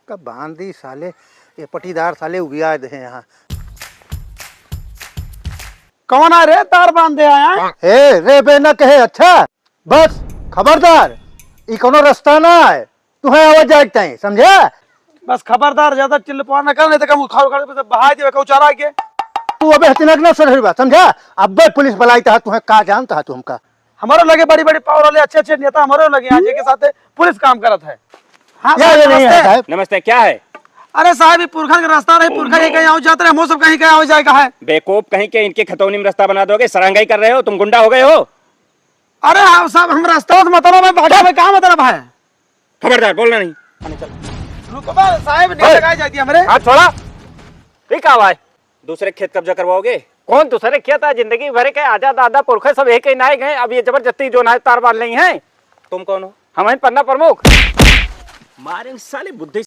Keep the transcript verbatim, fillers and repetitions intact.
कब बांध दी साले, ये पटीदार साले उबिया दे हैं यहाँ। कौन आ रे तार बांधे आया? ए, रे बे न कहे, अच्छा? बस, खबरदार, ई कोनो रास्ता ना है, तुहे आवाज जाए के चाही, समझा? बस खबरदार, ज्यादा चिल्लपा न कर, नहीं तो कम उखाड़ उखाड़ के बहा देवे, कहूँ चरा के। तू अबे हतिनक ना सुधरबा, समझा? अब्बे पुलिस बुलाई तहा, तुहे का जानता है तू हमका? हमारे लगे बड़ी बड़ी पावर वाले अच्छे अच्छे नेता हमारे लगे हैं, जेके साथे पुलिस काम करत है। हाँ या, साहब, ये नहीं है नमस्ते। साहब। नमस्ते, क्या है? अरे साहब, ये पुरखन का रास्ता रहे, पुरखन कहीं कहीं आओ जाते रहे, हम सब कहीं कहीं आओ जाए का है। बेवकूफ कहीं के, इनके खतौनी में रास्ता बना दोगे, सरांगाई कर रहे हो, तुम गुंडा हो गए हो। अरे हाँ साहब, हम रास्ता से मतलब है, बाटा में का मतलब है? खबरदार, बोलना नहीं। रुको बा, साहब, नहीं ए! लगाई जाती हमरे। हाथ छोड़ा। ये का हुआ है? दूसरे खेत कब्जा करवाओगे? कौन दूसरे खेत है? जिंदगी भर के आजा दादा पुरखे सब एक ही नाए गए, अब ये जबरदस्ती जो नाए तार बांध लेई हैं। तुम कौन हो? हम हैं पन्ना प्रमुख। मारे साले बुद्धि